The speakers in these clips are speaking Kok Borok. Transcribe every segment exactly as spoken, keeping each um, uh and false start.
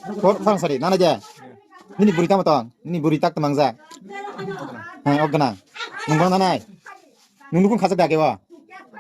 Phor-, phorong sari, nana de. Nini buri tamo tong, nini buri tak tamang ja. Hai, ok gana. Nung bang nanai. Nung nukung khajak da ke wa.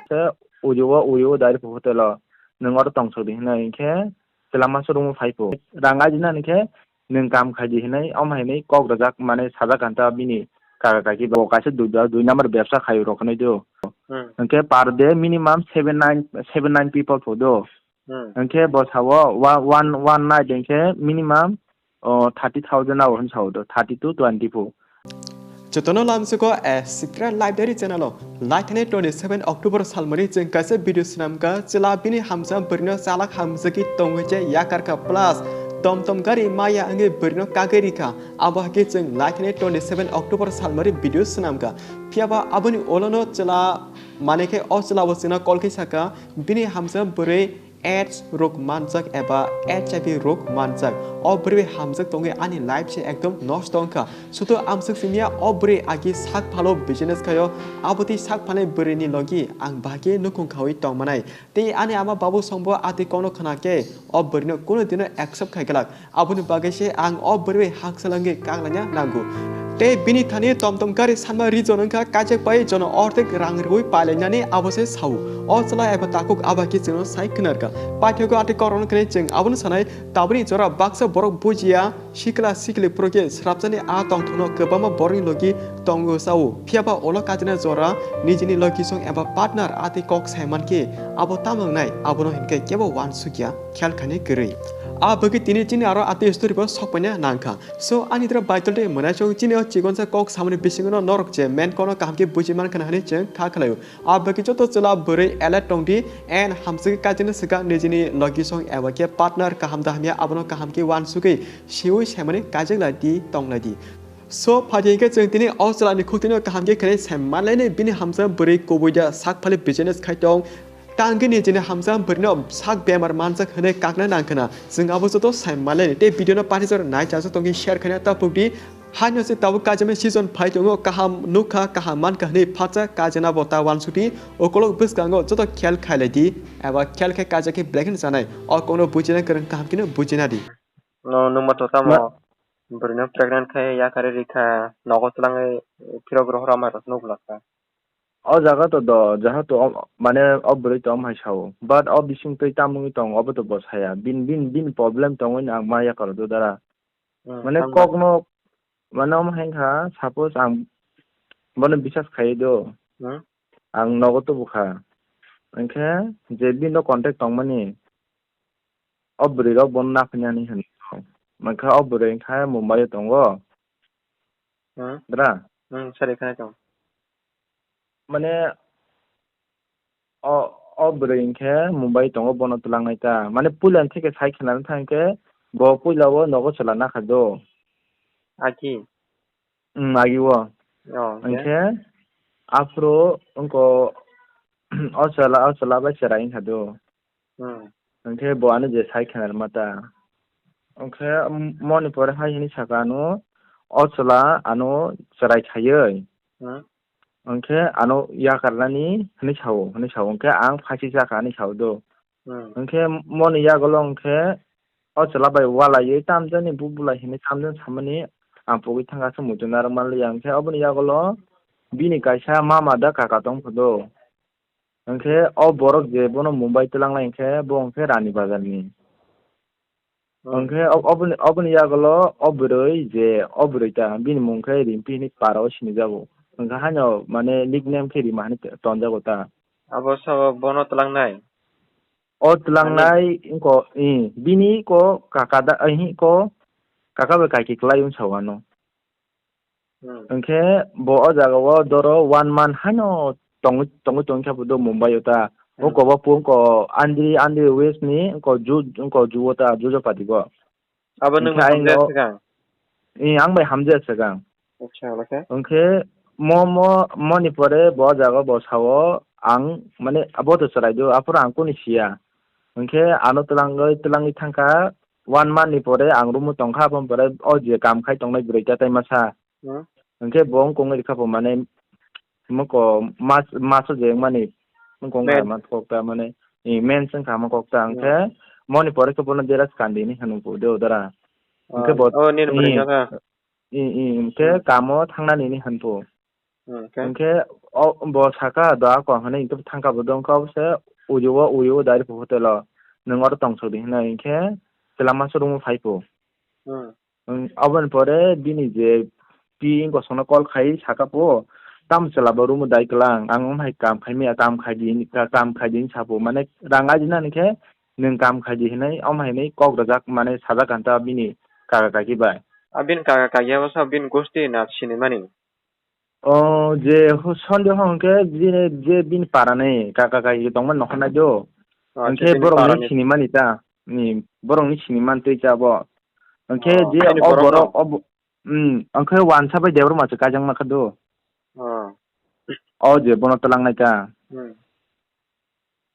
Te uyo wa uyo dari phu hotel o. Nung oro tong sok di hinai hinkhe, selama so rumo phai phu. Rang aji na hinkhe, nung kam khai di hinai, om hai hinai kok rajak mane sajak ganta bini kaka kaki bo kaisa dui, dui number bebsa khai rok hinai do. Hmm. Hinkhe per day minimum seven nine, seven nine people phu do. Hmm. Hinkhe bo sao wa-, one, one night hinkhe minimum, o, thirty thousand abo hin sao do, thirty to twenty phu. Jotono lamsuko a secret library channel o laithani twenty seven October salmani chwng kaisa video swnamkha, chwla bini hamsa bwrwino chalak hamjagwi tongwi je yakarkha plus tom tom gari maya wngwi bwrwino kagwi rikha. Abo hakhe chwng laithani twenty seven October salmani video swnamkha. Phiyaba aboni olono chwla manwi khe o chwla bo chwngno call khe sakha, bini hamsa bwrwi AIDS rok manjak eba H I V rok manjak. O bwrwi hamjak tongwi ani life se ekdom nosto wngkha. Sudo amswk simiya o bwrwi agi sak phalo business khayo, abotwi sak phalni bwrwini logi ang bahai khe nukhung khaui tongmanai. Tei ani ama babu songbo atwi kokno khna khe o bwrwino kunu dino accept khai glak. Aboni bagwi se ang o bwrwi haksa langwi kaglaina nango. Tei bini thani tom tom gari sanma ri jon wngkha, kaijak pai jono orthek rang rwui pailainani abo se sao. O chwla eba takhuk aba khe chwngno sai khwnarkha. Paithago atwi korokno khwnwi chwng abono sanai, tabukni jora baksa borok bujiya, sikla sikli phuru khe swrapjani a tongthokno kwbangma borokni logi tongo sao. Phiyaba ulo kajina jora nijini logisong eba partner atwi kok sai mankhe abo tamo wngnai, abono hinkhe kebo uansukya. Khel khainai kwrwi. A bagwi tini chini aro atwi story bo sokpaina nangkha. So, ani dra baitol de mwnai chong chini o chikonsa kok samani bisingo no norok je main kono kaham khe buji mankha na hinwi chwng kha khlaio. A bagwi joto chwla bwrwi alert tongdi and hamswkhe kaitorno swkang nijini logisong eba khe partner kaham da hamya abono kaham khe uansugwi siwi saimani kaijaklaidi tonglaidi. So, phaidi hinkhe chwng tini o chwlani khukti no kaham khe khenai sai manlainai bini hamsa bwrwi kubui da sak phali business khai tong. Tangwi ni chini hamsa bwrwino sak bemar manjak hwnwi kakna nangkhwna. Chwng abo joto sai manlaini tei video no pathijak nai chajak tongwi share khaina tapukdi. Haino se tabuk kajami season phai tongo, kaham nukha, kaham mankha hwnwi phatsa kajana bo ta uansukdi. Ukolok bwskango joto khel khailaidi eba khel khai kajak khe belai kheno chanai. O kokno bujina kwrwng kaham kheno bujina di. No, nwng ma to tamo bwrwino pregnant khai yakarwi rikha, nogo twlangwi phirok rohor ama rok nukla kha. O jaga to do, jaha to o, mane o bwrwi to om hai sao. But o bising twi tamungwi tong, obo to bo saya. Bin, bin, bin problem tongwi no ang ma yakar do dara. Hmm, mane tamo. Kokno, mane om hai kha, suppose ang bono bisas khai do. Hmm. Ang nogo to bukha. Hinkhe je bino contact tongmani, o bwrwi rok bono naphani ani hwn. Mankha o bwrwi hinkhe Mumbai o tongo. Hmm. Dra? Hmm, sari khai tong. Mane, o, o bwrwi hinkhe Mumbai tongo, bono twlangnai ta. Mane puila theke sai khna thang khe bo puila o nogo chwla nakha do. Aki? Hmm, agi o. Oh, okay. Hinkhe aphuru wngko o chwla, o chwla bai chwrai wngkha do. Hmm. Hinkhe bo ano je sai khna rwma ta. Hinkhe moni pore hai hwnwi sakha ano, o chwla ano chwrai khaiwi. Hmm. Hinkhe ano yakarnani hwnwi sao, hwnwi sao. Hinkhe ang phaisi chakha hwnwi sao do. Hmm. Hinkhe moni yagulo hinkhe o chwla bai walaiwi tamjani bu bulai hwnwi tamjani samani ang pogwi thangkha se muitu narwk manliya. Hinkhe oboni yagulo bini kaisa mama da kaka tongphu do. Hinkhe o borok je bono Mumbai twlangnai hinkhe bo hinkhe Rani Bazar ni. Hmm. Hinkhe ob-, oboni, oboni yagulo o bwrwi je o bwrwi ta bini mung khe Rimpi hinwi para o sinijago. Hinkhe haino mane nickname khe Rima hinwi tonjago ta. Abo sabo bono twlangnai? O twlangnai wngko, i, bini ko kaka da, ahi ko kaka bai kaiki kwlai wng sao ano. Hmm. Hinkhe bo o jaga o doro one month haino tongwi, tongwi tongkha bo do Mumbai o ta. O Hmm. Kobo pung ko Andri, Andri West ni ko ju, ko ju o ta, Jujapati go. Abo nwng Hinkhe bai aino hamjaya swkang? I, ang bai hamjaya swkang. Acha, ola khe? Hinkhe mo, mo, moni pore bo o jaga bo sao ang mane abo to chwrai do, aphuru ang kuni siya. Hinkhe ano twlangwi, twlangwi thangkha. One month ni pore ang room o tongkha, aboni pore o je kam khai tongnai bwrwi ta tai masa. Hmm. Hinkhe bo wngkong rikha bo mane moko mas, maso je wngmani wngkong Men. Kha ma kok ta mane, i, mens wngkha ma kok ta. Hmm. Hinkhe Moni pore khe bono Dera Skandi hinwi hwnwi bo de odara. Hwnkhe bo, oh, nini bwrwi i, no kha. I, i, hwnkhe, hmm, kamo thangnani hinwi hwnwi bo. Hmm, okay. Hwnkhe o, bo saka do ako hinwi hwnkhe thangka bo do wngkha obose uyo o, uyo o direct hotel o. Nwng oro tongsok di hinwi hwnkhe chwla masa room o phai pho. Hmm. Wng, aboni pore bini je pi wng kosongno call khai saka pho, "Tamo chwla bo room o dai klang, ang wng hai kam khai maya, kam khai di, ka-, kam khai di," wng sa pho. Mane rang ajinani khe nwng kam khai di hinwi, omo hai hinwi kok rwjak, mane sajak kanta bini kaka kaki bai. A bini kaka kaki abo sa bini gosti na sinimani? O je ho-, Sunday ho hwnkhe bini, je bini parani kaka kaki tongmani nokhornai do. O, hwnkhe je bini borokni parani sinimani ta, ni borokni sinimani twi cha bo. Hwnkhe, o, je bini o borokno? Borok, o bo-, mm, hwnkhe wansa bai Debbarma se kaijakma kha do. O. O je bono twlangnai ta. Hmm.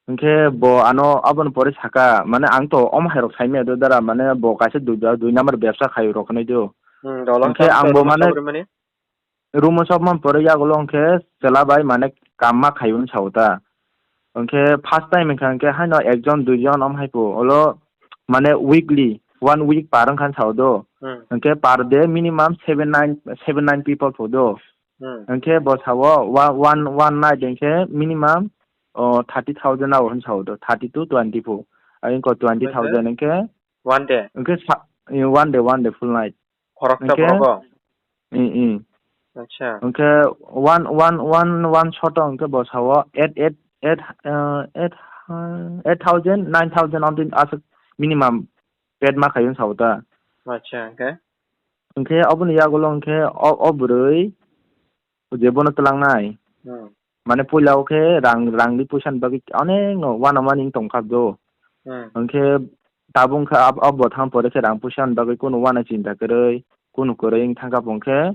Hwnkhe bo ano aboni pore saka, mane ang to omo hai rok sai maya do dara, mane bo kaisa dui, dui number bebsa khai rok hinwi do. Hmm, dolo hwnkhe ang bo mane room o sok man pore yagulo hwnkhe chwla bai mane kamma khai hwn sao ta. Hwnkhe first time hwnkha hwnkhe haino ekjon duijon omo hai pho, olo mane weekly, one week par wngkha sao do. Hmm. Hwnkhe per day minimum seven nine, seven nine people pho do. Hmm. Hwnkhe bo sao wa-, one, one night hwnkhe minimum, o, thirty thousand ao hwn sao do, thirty to twenty pho. Ayang ko twenty thousand hwnkhe one day? Hwnkhe sa-, eh, one day, one day, full night. Khoroksa hwnkhe borogo? I, i. Acha. Hwnkhe one, one, one, one shot o hwnkhe bo sao eight, eight, eight, uh, eight, uh, eight thousand, nine thousand on tin aswk minimum paid ma khai wng sao ta. Acha, hwnkhe? Hwnkhe aboni yagulo hwnkhe o, o bwrwi je bono twlangnai. Hmm. Mane puila o khe rang, rangni puisa ni bagwi onek no uanamani wng tongkha do. Hmm. Hwnkhe tabuk wngkha ab-, abo thang pore khe rang puisa ni bagwi kunu uana chinta kwrwi, kunu kwrwi wng thangkha bo hwnkhe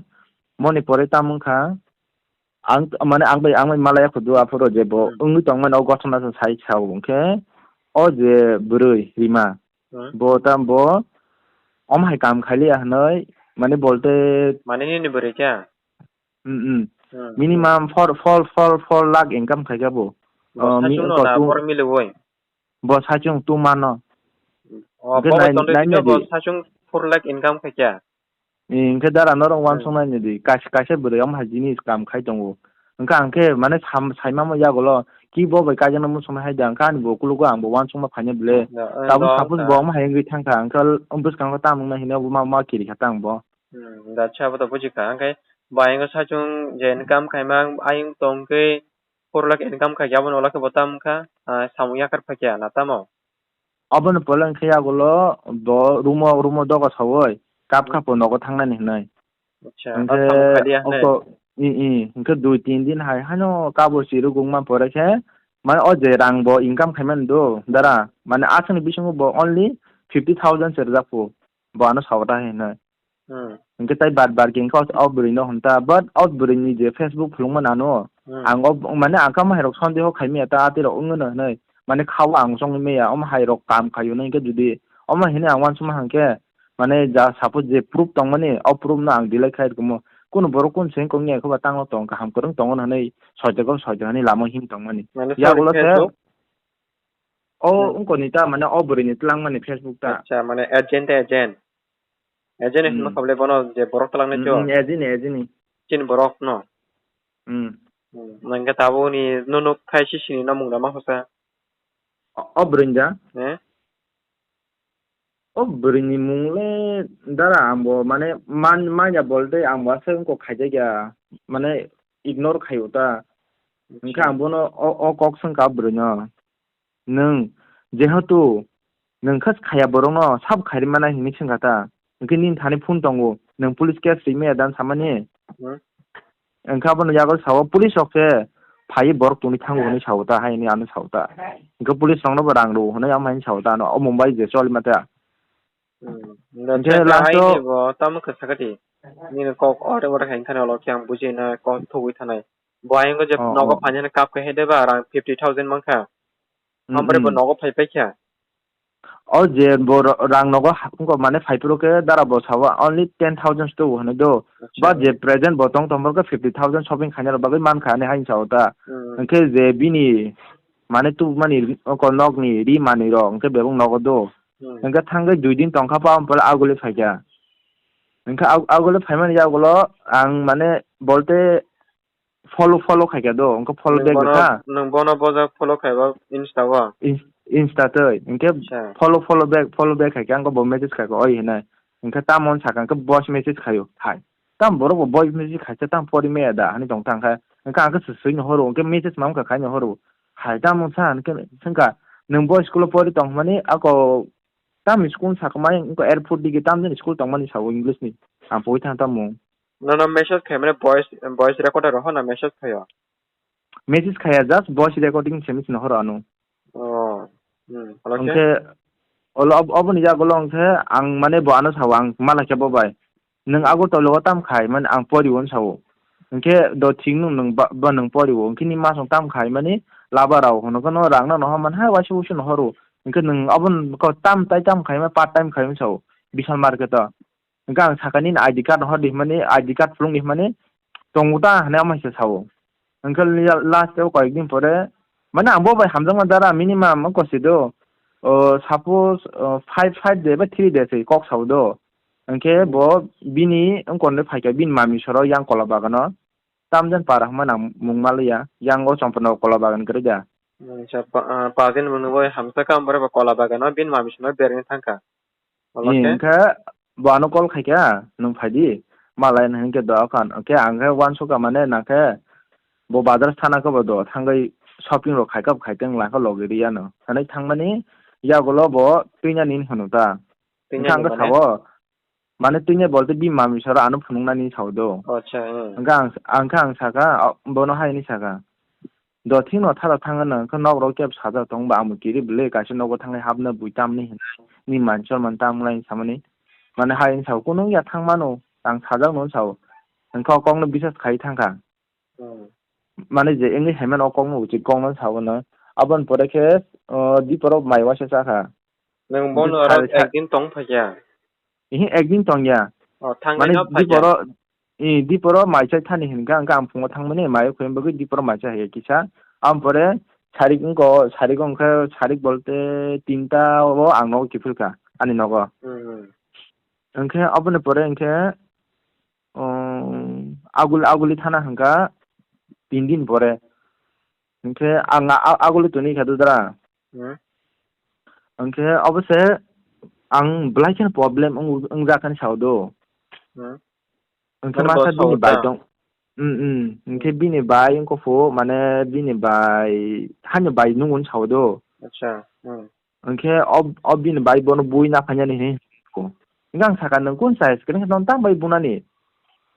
moni pore tamo wngkha ang, mane ang bai, ang bai malaya khudu aphuru je bo, hmm, wngwi tongmani o gothona se sai sao hwnkhe o je bwrwi Rima, hmm, bo tam bo omo hai kam khailiya hwnwi mane bolte mane nini bwrwi khe? Mm, mm. Hmm. Minimum four, four, four, four lakh income khaikha bo. Bo, oh, sachung mi-, no ko na tu-, borok miliwi? Bo sachung tu mano. Oh, hwnkhe bo nai-, tongo nai tito bo nai di. Sachung four lakh income khaikha. Eh, hwnkhe dara norok, hmm, uansuk nai nai di. Kaisa, kaisa bwrwi omo hai jinis kam khai tongo. Hwnkhe ang khe mane sam-, saimamo yagulo ki bo bai kaijaknai muchungma hai da. Hwnkhe ani bo kulugo ang bo uansukma phainai bwle. No, eh, tabuk no, suppose no, bo omo hai wngwi thangkha. Hwnkhe bwskango tamo wngna hino bo ma, ma kiri kha tang bo. Hmm, da chabo to buji kha. Hwnkhe bayang sachung je income khaima ayung tong khe four lakh income khaikhe aboni ulo khe bo tam wngkha, ah, samung yakar phaikha na tamo? Aboni pole wngkhe yagulo bo room o, room o doga saui kap, hmm, kap o nogo thangnani hinwi. Acha, hwnkhe o samung khadiya hinwi? Oko, i, i, hwnkhe dui tin din hai haino kabo chirwk wngma pore khe, mane o je rang bo income khaimani do dara, mane aswkni bisingo bo only fifty thousand se rwjak phu, bo ano sao ta hinwi. Hmm. Hwnkhe tai bad bar khe hwnkhe o bwrwi no hwn ta, but o bwrwi ni je Facebook phulukma nano, hmm, ang o, mane ang kamo hai rok sondeho khai maya ta, atwi rok wngwi no hinwi, mane kha o ang chongwi maya, omo hai rok kam khai o no hwnkhe jodi omo hinwi ang uansukma hwnkhe, mane ja suppose je proof tongmani, o proof no ang delete khai rwkmo, kunu borok kunu se wngkok ya khe ba tangno tong kaham kwrwng tongo hinwi soitok soitok hinwi lama him tongmani. Mane yagulo sorry, se Facebook? O, hmm, wngkoni ta, mane o bwrwi ni twlang mani Facebook ta. Acha, mane agent, agent. Agent hinma, hmm, kha bole bono je borok twlang nai, hmm, cho? Hmm, agent, agent. Chini borok no? Hmm. Hmm, nangkhe tabuk ni nunuk khai si sini no mung rama hosa. O, o bwrwi ni da? Eh? O bwrwi ni mung le dara ang bo mane man, manya bolte ang bo aswk wngkok khaijakya, mane ignore khai o ta. Hwnkhe, acha, ang bono o, o kok swngkha bwrwi no. Nwng jehetu nwng khe khaya borokno sabo khairwi mannai hinwi swngkha ta, hwnkhe nini thani phone tongo, nwng police case rimaya dan samani? Hmm. Hwnkhe abono yago sao, police rok se phaiwi borok tongwi thango hinwi sao ta, hai hinwi ano sao ta. Hwnkhe police rokno bo rang rw hinwi amo hai sao ta, ano o Mumbai je choli mata. Hmm. Hwnkhe last o hai ni bo tamo khe sakati. Nini kok ore ore hai thani olo khe ang buji na kok thugwi thanai. Bo ayang je, oh, nogo, oh, phainani kap khe hai de ba rang fifty thousand mankha. Hmm, ambre bo, hmm, nogo phai paikha. O je bo ro-, rang nogo ha-, wngkha mane phai phuru khe dara bo sao only ten thousand sto hwnwi do. Acha. Ba je present bo tong tong khe fifty thousand shopping khaina rok bagwi mankha ani hai sao ta. Hmm. Hwnkhe je bini Mane tubumani ri-, oko nokni ri manwi rok, hwnkhe bebak nogo do. Hmm. Hwnkhe thangwi dui din tongkha pa, ampore aguli phaikha. Hwnkhe ag-, aguli phaimani yagulo ang mane bolte follow, follow khaikha do, hwnkhe follow Nwng back bono, wngkha. Nwng bono bojak follow khaiba Insta o? Ins-, Insta twi. Hwnkhe Acha. Follow, follow back, follow back khaikha, hwnkhe bo message khaikha, oi hinai. Hwnkhe tamo sakha, hwnkhe voice message khaio, hai. Tamo borok bo voice message khaisa, tamo pori maya da, hinui tong thang kha. Hwnkhe ang khe swsui no horo, hwnkhe message mamkha khai no horo. Hai tamo sa, hwnkhe swngkha, nwng bo school o pori tong hwnmani, ako tamo school sakha mai, wngkha airport digi tamo jani school tongmani sao English ni. Ang pogwi thang tamo. Nono message khaimani voice, voice recorder rohorna message khaio? Message khaya, just voice recording se message no horo ano. Oh. Hmm. Olo khe? Hwnkhe, olo ob-, oboni yagulo hwnkhe ang mane bo ano sao, ang mala khe bo bai. Nwng Agartala o tam khai mane ang pori o sao. Hwnkhe do thik nwng, nwng ba, ba nwng pori o. Hwnkhe ni masong tam khai mane laba rao hwno khe no rang no no man hai waisa wuisu no horo. Hwnkhe nwng oboni ko tam tai tam khai ma part time khai sao. Vishal market o. Hwnkhe ang sakha nini I D card no hor di hwnmani, I D card phulung di hwnmani, tongo ta hinui omo hai se sao. Hwnkhe la-, last o koyek din pore, mane ang bo bai hamjakma dara minimum wngkha se do, o, suppose, o, five, five day ba three day se kok sao do. Hwnkhe bo bini wngkor ni phaikha bini mami soro yang kola bagano. Tamjan para hwnmani ang mung maliya, yang o Champana kola bagan kwrwi da. Hmm, sa pa-, ah, pajin mung nungwi hamsa kha, omo bai kola bagano bini mami soro berwi thangkha. Olo Ni khe? Hwnkhe bo ano call khaikha, "Nwng phaidi, malai," hwnkhe do khan. Hwnkhe ang khe uansukha mane nangkhe bo bazar sana khe bo do thangwi shopping rok khaikha, khaiteng langkha logi riyano. Hwnwi thangmani yagulo bo twinani hwnwi ta. Hwnkhe Twinani ang khe mane? Sao, mane twinani bolte bini mami soro ano phunuknani sao do. Acha, hmm. Hwnkhe ang, ang khe ang sakha, o, bono hai hwnwi sakha. Dothing no thala thang hwnwi, hwnkhe nok rok kebo sajak tong ba, amo kiri bwle kaisa nogo thangwi hapna bui tamni hinwi, ni man chol man tam lai samani. Mane hai wngwi sao, kunu ya thang mano, ang sajak no sao. Hwnkhe o kok no bisas khai thangkha. Hmm. Mane je wngwi hai mano o kok no uchi kok no sao no. Aboni pore khe, o, diporo mai waisa chakha. Nwng bono Hwnkhe aro sari sa- ekdin tong phaikha? Ihi ekdin tongya. O, thangwi Mane no phaikha? diporo, i, diporo mai chai thani hinkha, hwnkhe ang phungo thangmani mai khoi bagwi diporo mai chai hai kisa. Am pore sarik wngko, sarik wngkhe sarik bolte tinta o ang nogo kiphilkha, ani nogo. Hmm, hmm. Hwnkhe aboni pore hwnkhe, um, agul-, aguli thana hwnkha tin din pore. Hwnkhe ang a-, a-, aguli toni kha dudra. Hmm. Hwnkhe obo se ang belai kheno problem wng-, wngjak hinwi sao do. Hmm. Hwnkhe Mane bo masa bini sao bai ta? tong, mm, mm. Hwnkhe Hmm. bini bai wngkha phu, mane bini bai, haino bai nungo hinwi sao do. Acha. Hmm. Hwnkhe ob-, o bini bai bono bui naphainani hinwi ko. Hwnkhe ang sakha, "Nwng kun size kwrwngkhe nono tang bai bunani?"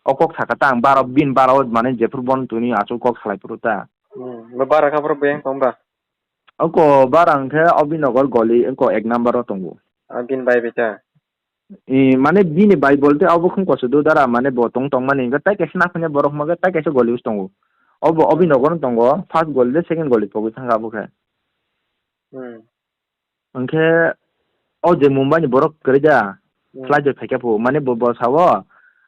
O kok sakha ta ang, bara, bini bara o mane jephuru bono tini achuk kok salai phuru ta. Hmm. Bo bara kha phuru buyang tong ba? Oko bara hwnkhe Abhinogor goli, oko ek number o tongo. Ah, bini bai bai ta? I, mane bini bai bolte abo khung koso do dara, mane bo tong tong mani hwnkhe tai kaisa naphanya borok hwnkhe tai kaisa goli us tongo. Obo Abhinogor no tongo, first goli de second goli pogwi thangkha abo khe. Hmm. Hwnkhe o je Mumbai ni borok kwrwi da, Hmm. flight bai phaikha phu, mane bo, bo sao,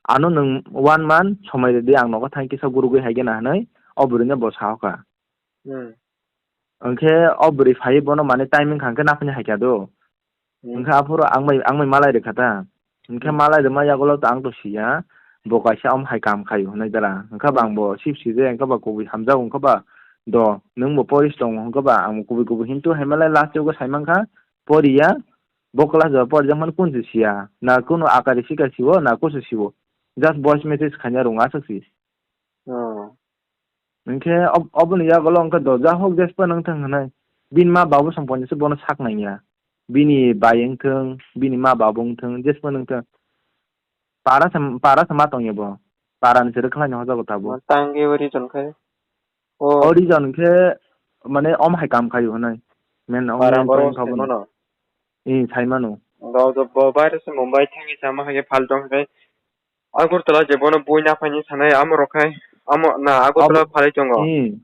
"Ano nwng one month somoi rwdi, ang nogo thang kisa gurugwi hai gana," hinwi o bwrwi no bo sao kha. Hmm. Hwnkhe o bwrwi phaiwi bono mane timing kha hwnkhe naphani hai kha do. Hmm. Hwnkhe aphuru ang bai, ang bai malai rwkha ta. Hwnkhe Hmm. malai rwma yagulo to ang to siya, bo kaisa omo hai kam khaio hwnwi dara. Hwnkhe ba Hmm. ang bo sip sijak, hwnkhe ba kubui hamjago, hwnkhe ba do, nwng bo poris tongo, hwnkhe ba ang bo kubui kubui hintu hai malai last o sai mankha, poriya, bo class o porjak mani kun se siya, na kunu akari sika siwo, na kusu siwo. Just voice message khaina rwng aswk si. Oh. Hwnkhe ob-, oboni yagulo hwnkhe doja hok jespa nang thang hwnwi. Bini ma babu song ponjasa bono sak nangya. Bini bai wngthwng, bini ma babu wngthwng, jespa nang thang. Para se, para se ma tongya bo. Para ni se rwkhlai no hojago tabuk. Ma tangwi o reason khai. O. O reason khe mane om hai kam khai hwnwi. Men om Para main boro point se kha bono. Mano. Ee, sai mano. Bo, bo, bo baire se Mumbai thangwi sama hai khe phal tong khai. Agartala je bono bui naphaini sanai amo rok khai, amo na Agartala Abo-, phalai tongo. Hmm.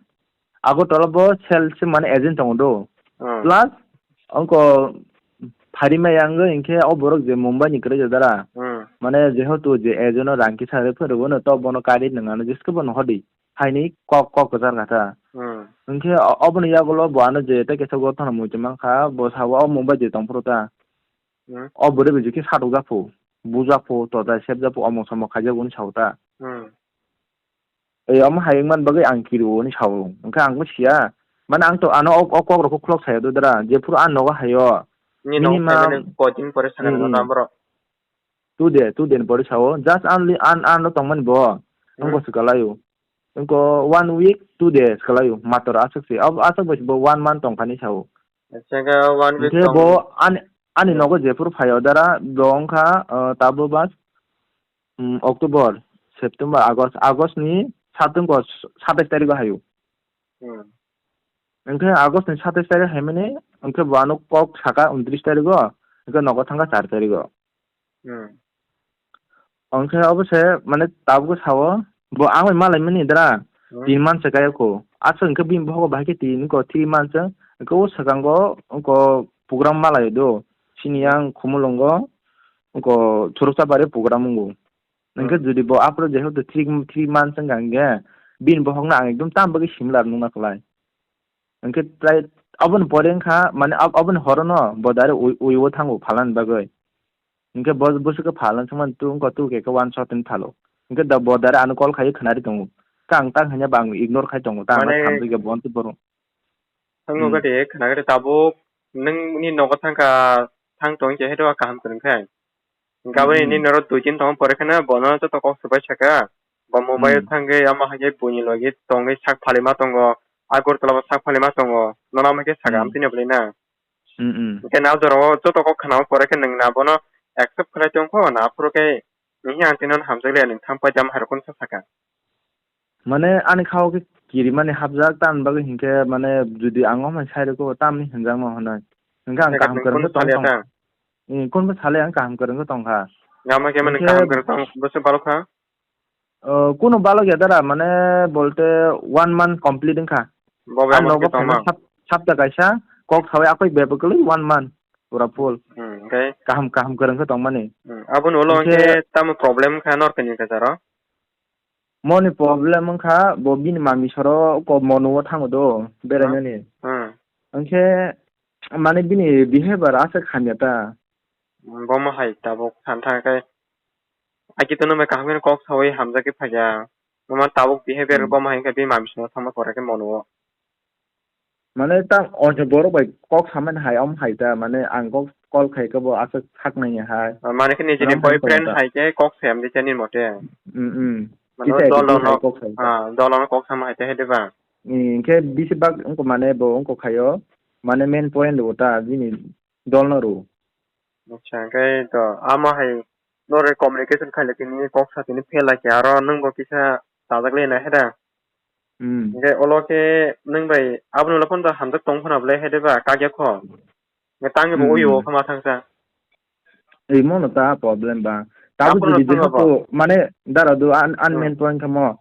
Agartala bo sales se mane agent tongo do. Hmm. Plus, ongko pharimaya wngwi hinkhe o borok je Mumbai ni kwrwi jadara. Hmm. Mane jehetu je agent o rang kisa rw phuru bono to bono kari nangano jeske bono hodi. Haini kok, kok kwchar kha ta. Hmm. Hwnkhe o-, oboni yagulo bo ano je tei kaisa gothono muitu mankha, bo sao o mobile je tongphuru ta. Hmm. O bwrwi bai jikhe satok japhu, bujaphu, totai sepjaphu, omok somok khaijago hwnwi sao ta. Hmm. Ei, omo hai wngmani bagwi ang kirio hwnwi sao. Hwnkhe ang bo siya. Mane ang to ano o, o kokrokgo khulok saya do dara. Jephuru a nogo haio. Nini nogo minimum phaimani koi din pore sanai hmm, rwngno hmm. Tamo borok. Two day, two day ni pore sao. Just only an, ano tongmani bo. Hmm. Wngkha swkalaio. Wngkha one week, two days kalaio. Mator aswk se. Abo aswk bai bo one month tongkha ni sao. Acha, khe one week hwnkhe tong- bo ani, ani hmm. Nogo jephuru phaio dara, bo wngkha, uh, tabo bas, um, October, September, August, August ni satung ko satais tarikh o haio. Hmm. Hwnkhe August ni satais tarikh haimani, hwnkhe bo ano kok saka untris tarikh o, hwnkhe nogo thangkha char tarikh o. Hmm. Hwnkhe obo se mane tabuk sao, bo ang bai malaimani dara, hmm. Tin month se kayakho. Aswk hwnkhe bini bohogo bahai khe tin ko three months, hwnkhe o swkango wngko program malaio do. Sini yang Khumulwngo wngko Churukchapari program wngo. Hwnkhe hmm. Jodi bo aphuru jehetu three, three months wngkha hwnkhe, bini bohokno ang ekdom tam bagwi similar nukna kwlai. Hwnkhe tei aboni pore wngkha, mane ab-, aboni horono bo direct ui-, uiwi thango phalnani bagwi. Hwnkhe bo bwswkhe phalna swngmani tu wngkha tu khe one shot ni phalo. Hwnkhe da bo direct ano call khai khwnari tongo. Khe ang tang hanya ba ang ignore khai tongo. Tang mane thamjak ya bo tei borok. Thangno hmm. Gade khwnagade tabuk nwng ni nogo thangkha thang tong khe hedo kaham kwrwng khe. Gaboni hmm. Ni norok dui din tong pore kheno bono joto kok swbai saka. Bo mobile hmm. Thangwi ama hai khe buini logi tongwi sak phalima tongo. Agartala bo sak phalima tongo. Nono ama khe saka hmm. Amtwino bwlwi na. Hmm, hmm. Hwnkhe na jorao joto kok khwnao pore khe nwng na bono accept khlai tongkho na aphuru khe nini ang tino hamjakle nwng thang paijam hai rokno sa saka. Mane ani khao khe kirimani hapjak tamni bagwi hinkhe mane jodi ang omo sai rwkho tamni hinjakno hwnwi. Hinkhe ang kaham kwrwngkhe tong tong. Kunbo sale ang kaham kwrwngkhe tongkha. Gama khe mani kaham kwrwng tong bwswk balokha. Kuno balok ya dara mane bolte one month complete wngkha. Ang nogo phaina sap-, sapta kaisa kok sawi akhoi bebak kwlwi one month pura full. Hmm, okay. Kaham kaham kwrwngkhe tongmani. Hmm, aboni ulo hinkhe tamo problem kha norkani kajaro. Moni problem wngkha bo bini mami soro ko mono o thango do berainani. Hmm. Hwnkhe mane bini behavior aswk hamya ta. Bomo hai tabuk san thang khe akitwno bai kaham khe kok sawi hamjak khe phaiya. Bomo tabuk behavior hmm. Bomo hai khe bini mami soro thangma pore khe mono o. Mane ta ojo borok bai kok samani hai om hai ta, mane ang kok call khai khe bo aswk sak nai hai. Ah, mane khe nijini boyfriend hai khe kok sayam di chani mote. Mm, mm. Mane dol no kok sai. Ah, dol no kok sama hai te hai de ba. Hinkhe bisi bak wngko mane bo wngko khaio, mane main point bo ta bini dol no ru. Acha, hinkhe to ama hai no re communication khai le tini kok sa tini fail lai khe aro nwng bo kisa sajak le nai hai da. Hmm. Hingke olo khe nwng bai abono ulo phano hamjak tong phano bwlai hai de ba kagya kho. Hingke tangwi bo hmm, uyo hmm. Kha ma thangsa. Imo no ta problem ba. Tabuk jodi bihapo mane dara do an, an hmm. Main point kha mo.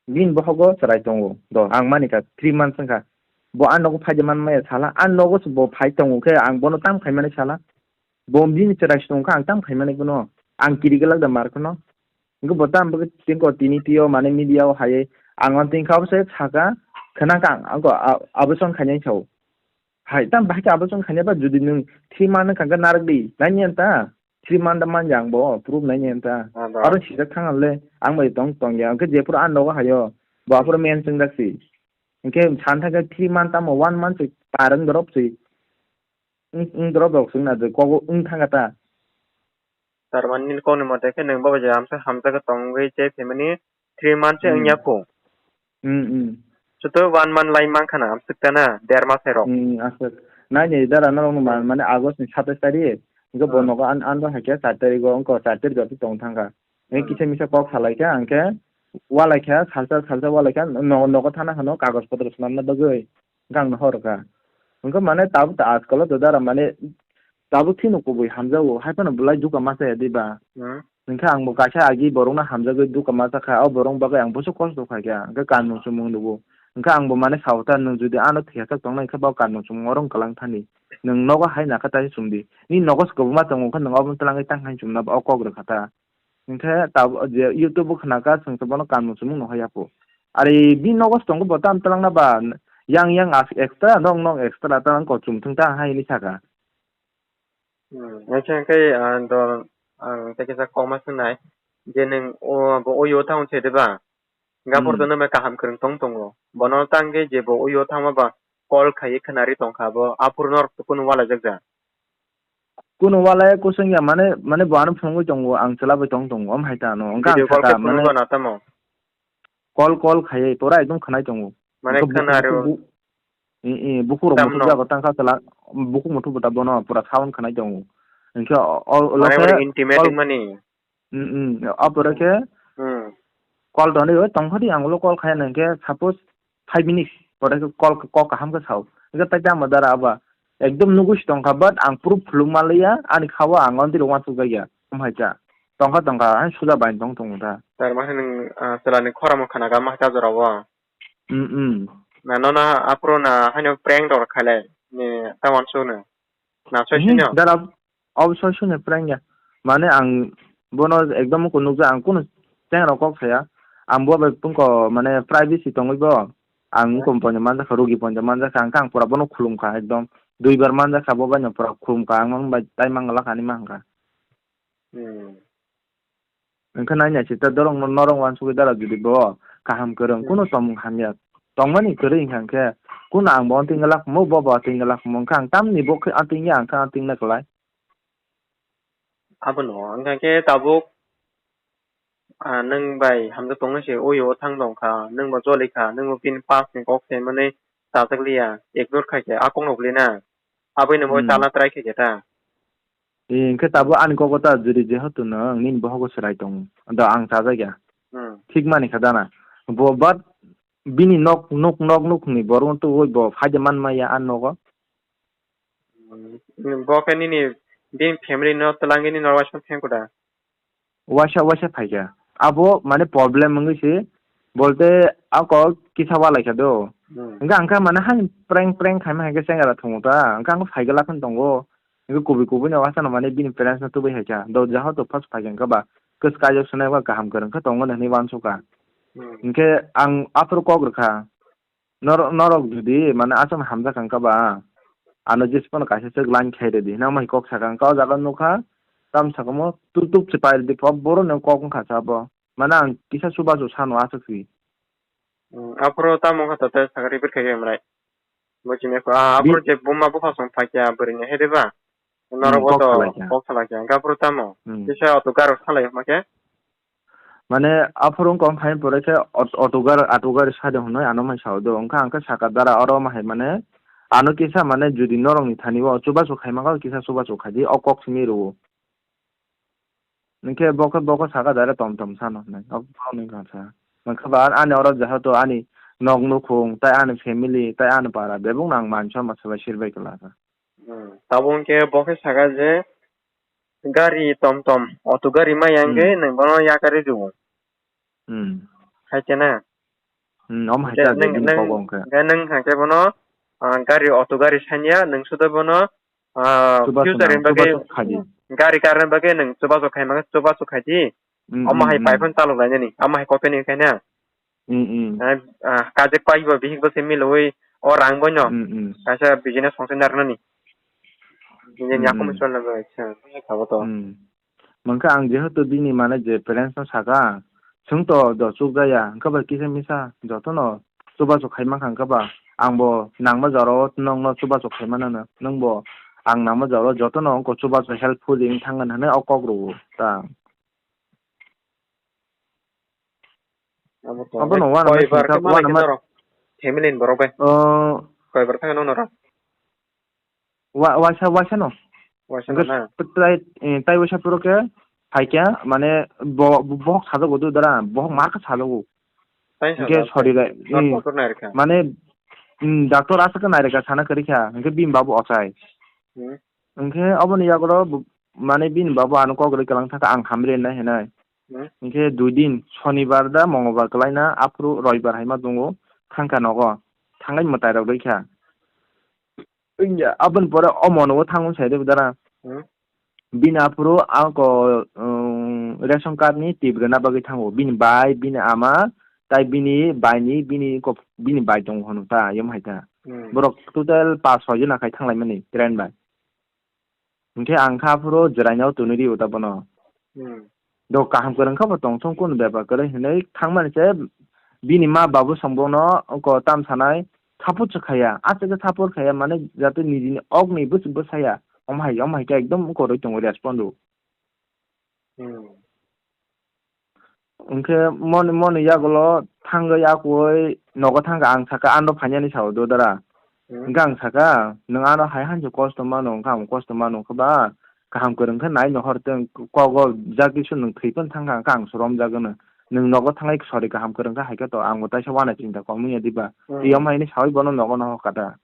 Bini bohogo chwrai tongo. Do ang mani kha three months wngkha. Bo an nogo phai de man maya sala. An nogo se bo phai tongo khe ang bono tam khai mani sala. Bo bini chwrai se tongkha ang tam khai mani bono. Ang kiri glak da mar kheno. Hingke bo tamo bagwi tingko tini tio mane media o hai ang on tingkha obo se saka khna kha ang ko a-, abo son khainai sao. Hai tam bahai khe abo son khainai ba jodi nwng three month wngkha khe narwk di, naini anta three month da manja ang bo proof naini anta. Ah, ba. Aro sijak thang le ang bai tong tong ya hingke jephuru a nogo haio bo aphuru men chwngjak si. Hingke san thang khe three month tamo one month se parang dorop si. Wng, wng dorop rok swngna je kogo wng thang kha ta. Tarmani nini kokni mote khe nwng bo bai je amsa hamjagwi tongwi tei phaimani three months se hmm. Wngya kho. Hmm, hmm. Chuto one month lai mankha na amswk ta na der mas hai rok. Hmm, aswk. Nai ni dara norok no hmm. Mane August ni satais tarik. Hingke bo hmm. Nogo an, an bo hai khe char tarik o wngko char tarik o tong thang kha. Hingke hmm. Kisa misa kok salai kha hingke walai kha salsa salsa walai kha no-, nogo thana hano kagoj potro swnamna bagwi. Hingke ang no hor kha. Hingke mane tabuk ta ajkal o dara mane tabuk phino kubui hamjago, hai phano belai duka ma chaya di ba? Hmm. Hingke ang bo kaisa agi borokno hamjagwi duka ma chakha, o borok bagwi ang busu kosto khaikha, hingke kanmung chumung nugo. Hingke ang bo mane sao ta, nwng jodi ano thwiyasak tongnai khe, bo kanmung chumung oro wng kwlang thani. Nwng nogo hai nakha taisa chumdi. Nini nogo se kwbangma tongo, hwnkhe nwng obo twlangwi tang hai chumna ba o kok rwkha ta. Hingke tab-, je YouTube o khna kha, chwng se bono kanmung chumung no haya pho. Ari bini nogo se tongo bo tam twlang na ba, Yang yang as extra, nok nok extra, ta ang kochum thung ta hai ni saka. Hmm, acha, hwnkhe, ah, dol, ang tei kisa kokma swngnai, je nwng o, bo o yo thang se de ba? Gapor Hmm. Dono me kaham kwrwng tong tongo. Bono tangwi je bo uyo thangma ba call khaiwi khwnari tongkha bo, aphuru norok kunu walaijak ja. Kunu walai kusung ya, mane, mane bo ano phunugwi tongo, ang chwla bai tong tongo, om hai ta ano. Wngkha ang Video call saka, khe mane phunukgo na tamo? Call, call khaiwi pura ekdom khwnai tongo. Mane Wngkha bukhuk, khwnari bukhuk bu-, i, i, bukhuk rok Tamno? Muthuk jago tangkha chwla, bukhuk muthuk bo ta bono pura sound khwnai tongo. Wngkha o, o, Mane lokhe ori intimate call wngmani? Mm, mm. Apore khe Hmm. Call tongdi, oi tongkha di, ang ulo call khaya nang khe, suppose five minutes pore khe call, kok kaham khe sao. Hingkhe tai tamo dara aba ekdom nugwi si tongkha, but ang proof phuluk manliya, ani khao ang ontiro uansuk jakya. Om hai ta. Tongkha, tongkha, hai suda bai tong tongo ta. Tar mani nwng, ah, chwla ni khorang khana ga ma ta jora o. Mm, mm. Na nono aphuru na haino prank rok khailai ni ta uansuk no. Na soi Hmm, sino? Dara, ob soi sino prank ya. Mane ang bono ekdom ko nukja, ang kunu chengra kok saya. Ang bo bai tungko mane privacy tongwi bo. Ang Hmm. Wngkon poino manjakha, rugi poino manjakha, ang khe ang pura bono khulumkha ekdom. Duibar manjakha bo bai no pura khulumkha, ang mang bai tai mang lakha ani mang kha. Hmm. Wngkha nai naisik ta dorong no norok uansugwi dara jodi bo kaham kwrwng Hmm. Kunu tongmung hamya tongmani kwrwi hwnkha khe kunu ang bo anting glak mo bo bo anting glak mo wngkha ang tamni bo khe anting ya ang khe anting na kwlai. Abono wngkha khe tabuk, ah, nwng bai hamjak tongna se uyo thang tongkha, nwng bo joli kha, nwng bo bini past ni kok se mani chajak liya, ignore khai khe a kok no bwlwi na, aboni bo Hmm. Chala try khai khe ta. Eh, hingkhe tabuk ani kok ta juri jehetu nwng nini bohogo chwrai tongo. Do ang chajakya. Hmm. Thik mani kha dana. Bo, but bini nok, nok, nok, nok ni borok tubui bo phaide man maya a nogo. Hmm. Bo khe nini, bini family no twlangwi nini no waisa pheng kuda? Waisa, waisa phaikha. Abo mane problem wngwi se, bolte ako kisa walaikha do. Hmm. Hingkhe ang khe mane hani prank, prank khaima hai khe chengra thungo ta. Hingkhe ang khe phaikhe lakhani tongo. Hingkhe kubui kubui no waisa no mane bini parents no tubui hai kha. Do jaho to first phaikha hingkhe ba kwchwk kaijak swnai ba kaham kwrwng khe tongo hinwi uansukha. Hmm. Hingkhe ang aphuru kok rwkha. Nor-, norok jodi mane aswk hamjak wngkha ba, ano jesa phano kaisa swk line khai rwdi hinwi kok saka wngkha. O jaga nukha, tamo sakamo tup tup se pai rwdi, pop boro ni kok wngkha sa bo. Mane ang kisa chubachu sano aswk si. Hmm, aphuru tamo wngkha to tei saka repeat khai khe emrai. Buchini kho, ah, aphuru je buma bupha song phaikya bwrwi ni hai de ba? Hmm, norok bo kok to salai kha. Kok salai kha. Hingkhe aphuru tamo? Hmm. Kisa auto gari salai ma khe? Mane, aphuru wngkha wng phaini pore khe aut-, auto gari, auto gari sade hwnwi ano mai sao do. Wngkha ang khe saka dara oro ma hai mane, ano kisa mane jodi norokni thani o chubachu khai mangkha, kisa chubachu khai di, o kok simi rwo. Hingkhe bo khe, bo khe saka dara tom tom sano hwnwi. O, bo wngkha sa. Wngkha ba ani oro jehetu ani nok nukhung, tai ani family, tai ani para, bebak no ang mansa masa bai sir bai kwlaka. Hmm. Tabuk hwnkhe bo khe saka je gari tom tom, auto gari maya hwnkhe Hmm. Nwng bono yakarwi rwo. Hmm. Hai khe na? Hmm, omo hai Hwnkhe khe nwng, bini nwng, kogo hwnkhe. Hwnkhe nwng hai khe bono, ah, gari auto gari sanya, nwng sudo bono, ah, chubachu future nang, ni bagwi chubachu khaidi. Gari karna bagwi nwng chubachu khai mangkha, chubachu khaidi. Hmm, omo hmm, hai hmm. Pai phano chalok lainani, omo hai kotoni wngkha na? Mm, mm. Ah, ah, kajak pai bo bihik bo se milwi o rang boino. Mm, mm. Kaisa business songsa narnani. Bini Mm, yakum mm. Solo bo acha, sabo to. Mm. Mangkha ang jehetu bini mane je parents no saka, chwng to do chukjaya, hwnkhe ba kisa misa jotono chubachu khai mankha, hwnkhe ba ang bo nangma jora o nwng no chubachu khai mano, nwng bo ang nangma jora o jotono wngkha chubachu helpful wng thangwi hwnwi o kok rwo ta. Abo to Abo no wana koi mai bar singkha, khe malai wana khe ma-, norok family ni borok bai. Oh. Koi bar thang no norok. Wa-, waisa, waisa no. Waisa no na. Hingke tai, eh, tai waisa puro khe phaikya, mane bo-, bo-, bohok sajago do dara, bohok mar khe sajago. Tai hingke sajago, sorry tai. Lai, Nor eh, kotor nai rikha. Mane, mm, doctor aswk khe nai rikha, sana kwrwi kha, hingke bini babu ochai. Hmm. Hingke aboni yago bo, mane bini babu ano kok rwi kwlang thaka ang hamri nai hinai. Hmm. Hingke dui din, Sonibar da Mongolbar kwlaina, aphuru Roibar hai ma tongo, thangkha nogo, thangai mwtai rok rikha. Wngya, aboni pore omo nogo thango sai de dara. Hmm. Bini aphuru ako, um, ration card ni tip rwna bagwi thango. Bini bai, bini ama, Tai bini bai ni, bini kok, bini bai tongo hwnwi ta, yom hai ta. Hmm. Borok total pas soi jona khai thanglaimani train bai. Hinkhe ang kha phuru jwraino twnwi rio ta bono. Hmm. Do kaham kwrwng kha bo tong thung kunu bepar kwrwi hinwi thangmani se bini ma babu song bono oko tam sanai support se khaya, aswk khe support khaya mane jate nijini okni bwswk bwsaya, om hai, om hai khe ekdom oko rwi tongo respond o. Hmm. Hwnkhe moni, moni yagulo thangwi akwui nogo thangkha, ang sakha, "Ano phainani sao do dara?" Hmm. Hwnkhe ang sakha, "Nwng ano hai hanjo kosto mano, hwnkhe ang kosto mano wngkha ba, kaham kwrwng khe nai nohor tong, kogo jagwi su nwng thwi phano thangkha, hwnkhe ang su romjagwno. Nwng nogo thangwi sori kaham kwrwng khe hai khe to, ang bo taisa uanaisingcha kok manya diba?" Hmm. Tiyom haini sawi bono nogo nohor kha da.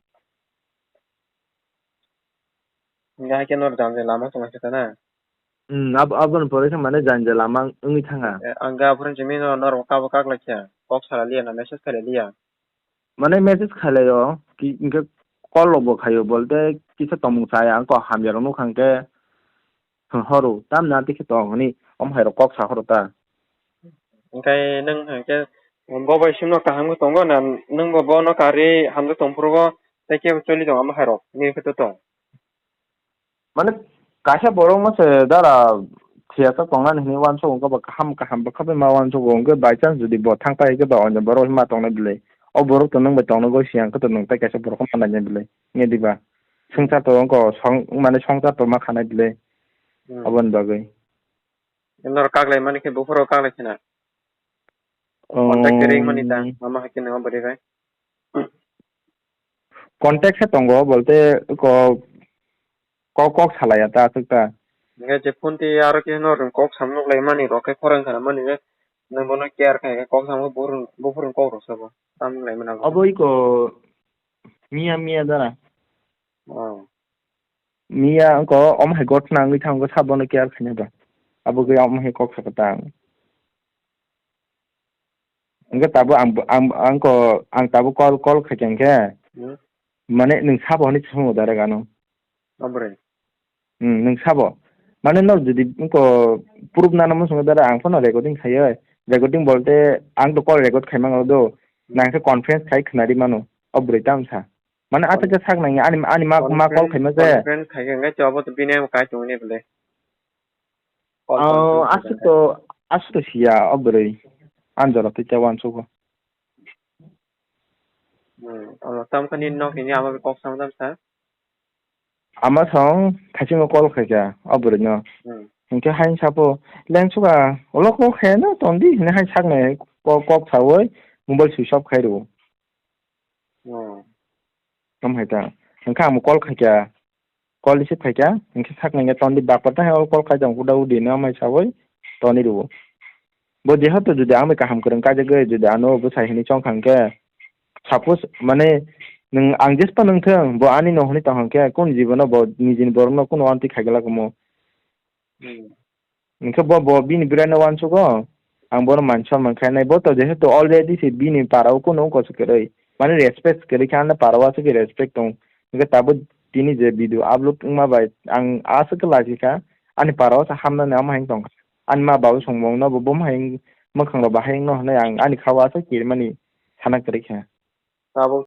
Hingke hai khe nor janja lama tong khe ta na? Hmm, abo, aboni pore khe mane janja lama wngwi thanga. Eh, ang ga aphuru simi no norok kabo kak lai kha, kok sala liya na message khalai liya. Mane message khalai o, ki, hingke call rok bo khaio, bolte kisa tongmung chaya, ang kok hamya rok nukha hingke. Hwng horo, tamni amtwi khe tong hwnwi, omo hai rok kok sa horo ta. Hwnkhe nwng hwnkhe bo bai simi no kaham khe tongo na, nwng bo bono karwi hamjak tong phuru bo tei khe choli tong omo hai rok, nini khe to tong. Mane kaisa borok no se dara thiyasa tongnani hwnwi uansukgo, wngkha ba kaham kaham bwkha bai ma uansukgo, wngkhe by chance jodi bo thang pai khe ba onyo borok ma tongnai bwlai, o borok to nwng bai tongna goi siyang khe to nwng tai kaisa borok ma nainai bwlai, wngya diba? Swngchar to wngkha song, mane swngchar to ma khanai bwlai. Hmm. Aboni bagwi. Norok kaklai mani khe buphuru kaklai khna. Contact khe ring mani ta, um, mama hai khe nang bwrwi bai. Contact khe tongo, bolte ko, ko, kok salaiya ta, aswk ta. Hingke je phone twi aro khe norok kok sam nuklai mani rok khe khorang khna mani je, nang bono care khai khe kok sam buphuru, buphuru kok rok sabo. Tam lai mani abo. Abo iko miya, miya dara. Oh. Miya wngkha omo hai gotna wngwi thangkha, sabono care khaina ba. Abo khe omo hai kok sakha ta ang. Hwnkhe tabuk ang, ang, ang ko, ang tabuk call, call khaikha hwnkhe, hmm, mane nwng sabo hwnwi swngo direct ano. Aboni? Hmm, nwng sabo. Mane no jodi wngkha proof nana muchungo direct ang phano recording khaiwi. Recording bolte ang to call record khaimano do. Hmm. Nang khe conference khai khnari mano. O bwrwi tamsa. Mane aswk khe sak nangya, ani, ani ma, ma call khaima se. Conference khai khe hwnkhe abo to bini ang kai tongni bwle. Call conference khai aswk to, aswk to siya o bwrwi. Ang jora twi cha uansukgo. Hmm, oro tam khe nini nok ni ama bai kok sam tam sa? Ama song thaichungo call khaikha o bwrwino. Hmm. Hinkhe haino sapo, "Lengsuka, ulo kok khaino tondi," hinwi hai saknai kok, kok sawi mobile switch off khai rwo. Hmm. Tamo hai ta. Hwnkhe ang bo call khaikha. Call receive khaikha. Hwnkhe saknai khe tondi bakpa ta hai o call khai tong kuda udi no mai sawi toni rwo. Bo jehetu jodi ang bai kaham kwrwng kaijagwi jodi ano bwsai hinwi chongkha hwnkhe, suppose mane nwng ang jespa nwngthwng bo ani no hwnwi tong hwnkhe kunu jibono bo nijini borokno kunu amtwi khaigwlak omo. Hmm. Hwnkhe bo, bo bini bwrano uansukgo, ang bono man sonman khainai. Bo to jehetu already se bini parao kunu wngkha se kwrwi, mane respect kwrwi kha, ani parao aswk khe respect tong. Hwnkhe tabuk tini je video upload wngma bai ang aswk khe lachi kha, ani parao se hamnani amo hai tong kha. Ani ma babu songmung no bo, bo hai mwkhang rok bahai wngno hwnwi ang ani khao aswk kirimani sana kwrwi kha. Tabuk